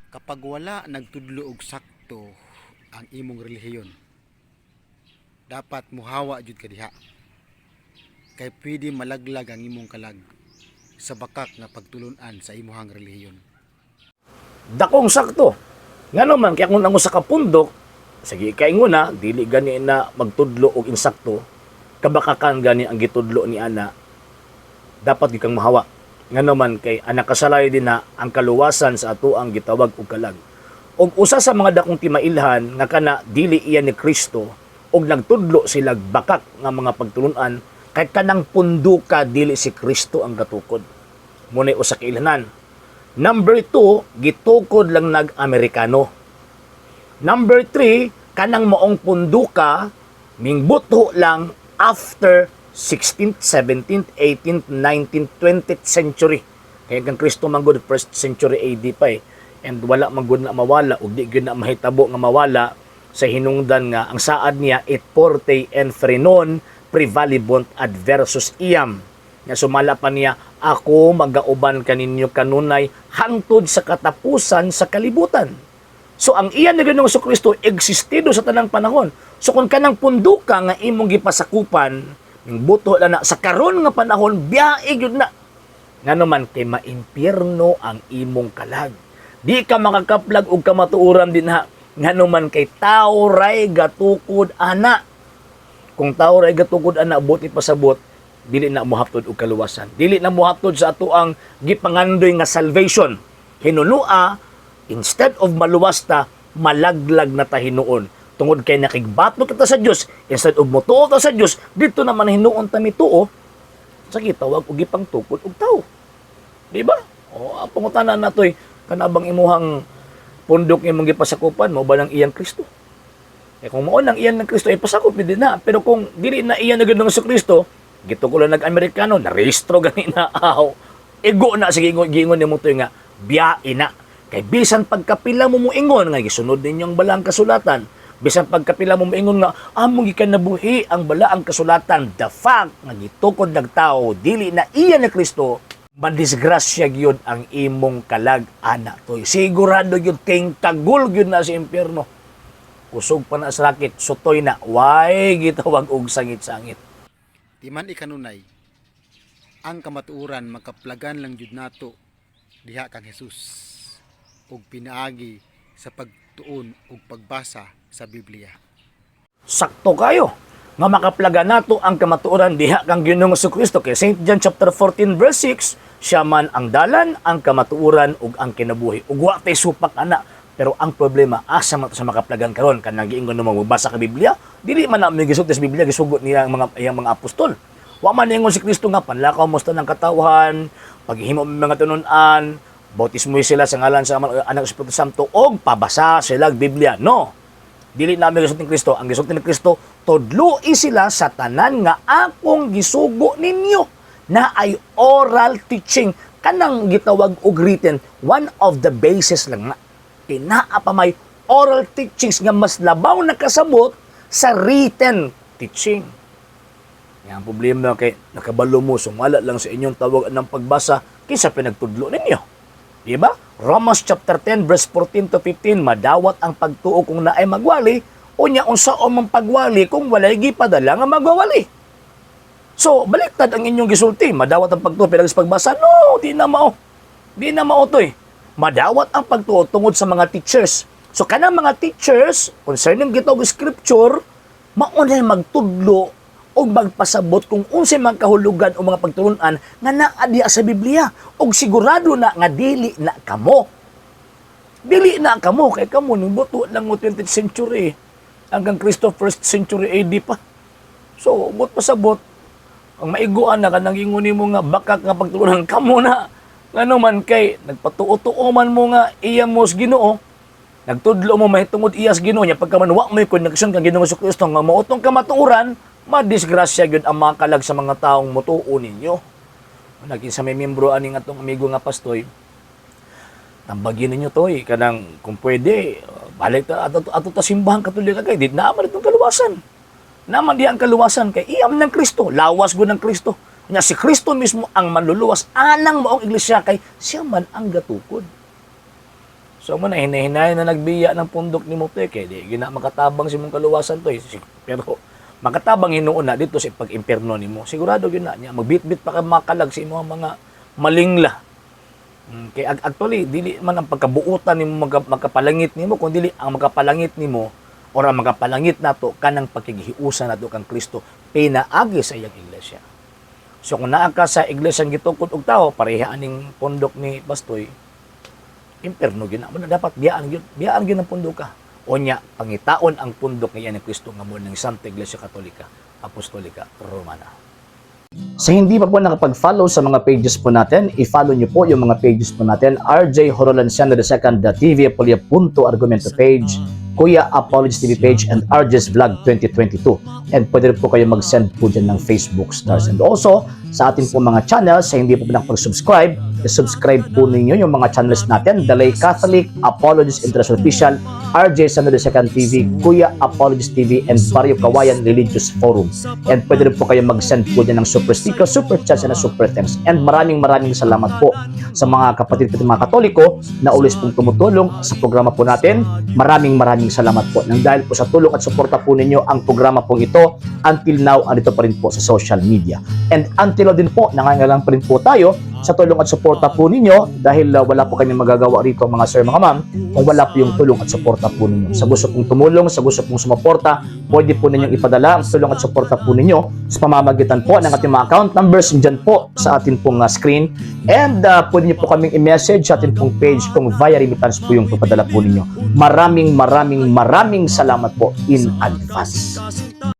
Kapag wala nagtudlo og sakto ang imong relihiyon, dapat muhawa jud ka diha. Kay pwede malaglag ang imong kalag sa bakak nga pagtulunan sa imuhang relihiyon. Dakong sakto. Ngano man kay kung ang usa ka pundok, sige kaingon na dili gani na magtudlo og insakto, kabakakan gani ang gitudlo ni ana, dapat gyud kang mahawa. Ngano man kay anak kasalay din na ang kaluwasan sa ato ang gitawag og kalag. Og usa sa mga dakong timailhan nga kana dili iya ni Kristo og nagtudlo sila bakak nga mga pagtulunan kay kanang punduka dili si Kristo ang gatukod. Muna'y usa ka ilhanan. Number 2, gitukod lang nag-Amerikano. Number 3, kanang maong punduka, mingbuto lang after 16th, 17th, 18th, 19th, 20th century. Kaya kang Kristo man gud first century AD pa eh. And wala man gud na mawala ug di gyud na mahitabo nga mawala sa hinungdan nga ang saad niya, "Et forte in phrenon praevalebunt adversus iam." Nga sumala pa niya, "Ako magauban kaninyo kanunay hangtod sa katapusan sa kalibutan." So ang iyan na Ginoong Kristo existido sa tanang panahon. So kung kanang punduka nga imong gipasakupan, ning buto na na sa karon nga panahon, biyae gyud na. Ngano man kay maimpyerno ang imong kalag. Di ka makakaplag og kamatuoran dinha. Ngano man kay tao ray gatukod ana. Kung tao ray gatukod ana, buot ipasabot, dili na mohatod og kaluwasan. Dili na mohatod sa ato ang gipangandoy nga salvation. Hinunua, instead of maluwas ta, malaglag na ta hinuon. Tungod kay nakigbato kita sa Dios, instead of motuo ta sa Dios, dito naman hinuon ta mituo sa gitawag og gipangtukod og tao. Di ba? O, ang pangutana natoy, kanabang imuhang pundok imong gipasakupan mo ba ng iyang Kristo? Eh kung mao nang iyan ng Kristo, ay pasakop din na. Pero kung dili na iyan na gud sa Kristo, gituko lang nag-Amerikano, narehistro gani na aw. Igo na sige ingon giingon nimo to nga biyae na. Kay bisan pagkapila mo moingon nga gisunod ninyo ang balaang kasulatan, bisan pagkapila mo moingon nga among gikanabuhi ang balaang kasulatan, the fact nga gitukod nagtao dili na iya ni Kristo, madisgrasya gyud ang imong kalag ana toy. Sigurado gyud king kagul gyud na sa impyerno. Kusog pa na sa rakit, sutoy na, way gitawag og sangit-sangit. Di man ikanunay, ang kamatuoran makaplagan lang jud nato diha kang Jesus ug pinaagi sa pagtuon ug pagbasa sa Biblia. Sakto kayo nga makaplaga nato ang kamatuoran diha kang Ginoong Kristo kay St. John chapter 14 verse 6, siya man ang dalan, ang kamatuoran ug ang kinabuhi. Ug wa tay supak ana. Pero ang problema, asa man to sa makaplagan karon? Kanang giingon mo magbasa ka Biblia, dili man na may gisulti sa Biblia, gisugot niya ang mga iyang mga apostol. Wa man ingon si Kristo nga panlakaw mo sa tanang katawhan, paghimo mo mga tinunan, bautismo sila sa ngalan sa Ama, Anak, Espiritu Santo og pabasa sila og Biblia. No. Dili namin gisulti ni Kristo. Ang gisulti ni Kristo, tudloi sila sa tanan nga akong gisugo ninyo, na ay oral teaching. Kanang gitawag og written, one of the basis lang nga. Kinaa pa may oral teachings nga mas labaw na kasabot sa written teaching. Nga ang problema kay nakabalo mo sumala lang sa inyong tawag ng pagbasa kinsa pinagtudlo ninyo. Di ba? Romans chapter 10 verse 14 to 15, madawat ang pagtuo kung naay magwali, unya unsa o man pagwali kung walay gipadala nga magwawali? So, baliktad ang inyong gisulti, madawat ang pagtuo pero sa pagbasa, no, di na mao. Di na mao to eh. Madawat ang pagtuo tungod sa mga teachers. So, kanang mga teachers, concerning gitawag scripture, maunay magtudlo o magpasabot kung unsay mga kahulugan o mga pagtulunan nga naa diha sa Biblia. Og sigurado na nga dili na kamo. Dili na kamo kay kamo ning buto lang mo 20th century hanggang Kristo first century AD pa. So, ubot pasabot, ang maiguan na kanang ingon nimo nga bakak nga pagtulunan kamo na. Ngano man kay nagpatuo-tuo man mo nga iya mo sa Ginoo, nagtudlo mo mahitungod iya sa Ginoo niya, pagka man wa mo'y connection kang Ginoong Kristo nga mao tong kamatuoran, madisgrasya gyud ang mga kalag sa mga taong motuo ninyo. Naging sa may membro aning atong amigo nga pastoy, tambagin ninyo to eh, kanang kung pwede, balik ta ato, ato ta simbahan Katolika kay di na man itong kaluwasan. Naman di ang kaluwasan kay iyam ng Kristo, lawas gud ng Kristo. Nya si Kristo mismo ang manluluwas anang maong iglesia kay siya man ang gatukod. So mo na hinahinay na nagbiya ng pundok nimo, te, kay di gina makatabang sa imong kaluwasan to eh. Pero makatabang hinuon na dito sa pag-impierno nimo. Sigurado gyud na niya magbitbit pa ka makalag sa imong mga malingla. Kay actually dili man ang pagkabuutan nimo magkapalangit nimo, kun dili ang magkapalangit nimo or ang magkapalangit nato kanang pakighiusa nato kang Kristo pinaagi sa iyang iglesia. So kung naa ka sa iglesia gitukod og tao, pareha aning pundok ni Bastoy, imperno gyud na. Mo na dapat biyaan gyud, biyaan gyud ang pundok ka. Onya pangitaon ang pundok nga ni Kristo nga mo ng Santa Iglesia Katolika Apostolika Romana. Sa hindi pa po nakapag-follow sa mga pages po natin, i-follow nyo po yung mga pages po natin. RJ Horolanciano II, TV Apolia Punto Argumento page, Kuya Apologies TV page, and RJ's Vlog 2022. And pwede rin po kayo mag-send po dyan ng Facebook stars. And also, sa ating po mga channels, sa hindi po nakapag-subscribe, i-subscribe po ninyo yung mga channels natin: The Lay Catholic, Apologies International Official, RJ Sano II TV, Kuya Apologies TV, and Barrio Kawayan Religious Forum. And pwede rin po kayo mag-send po dyan ng super sticker, super chats, and super thanks. And maraming maraming salamat po sa mga kapatid ko mga Katoliko na always pong tumutulong sa programa po natin. Maraming maraming salamat po. Nang dahil po sa tulong at suporta po ninyo, ang programa pong ito until now andito pa rin po sa social media. And until now din po, nangangailangan pa rin po tayo sa tulong at suporta po ninyo dahil wala po kami magagawa rito, mga sir, mga ma'am, kung wala po yung tulong at suporta po ninyo. Sa gusto pong tumulong, sa gusto pong sumuporta, pwede po ninyong ipadala ang tulong at suporta po ninyo sa pamamagitan po ng ating mga account numbers dyan po sa ating pong screen. And pwede niyo po kaming i-message sa ating pong page kung via remittance po yung papadala po ninyo. Maraming maraming maraming salamat po in advance.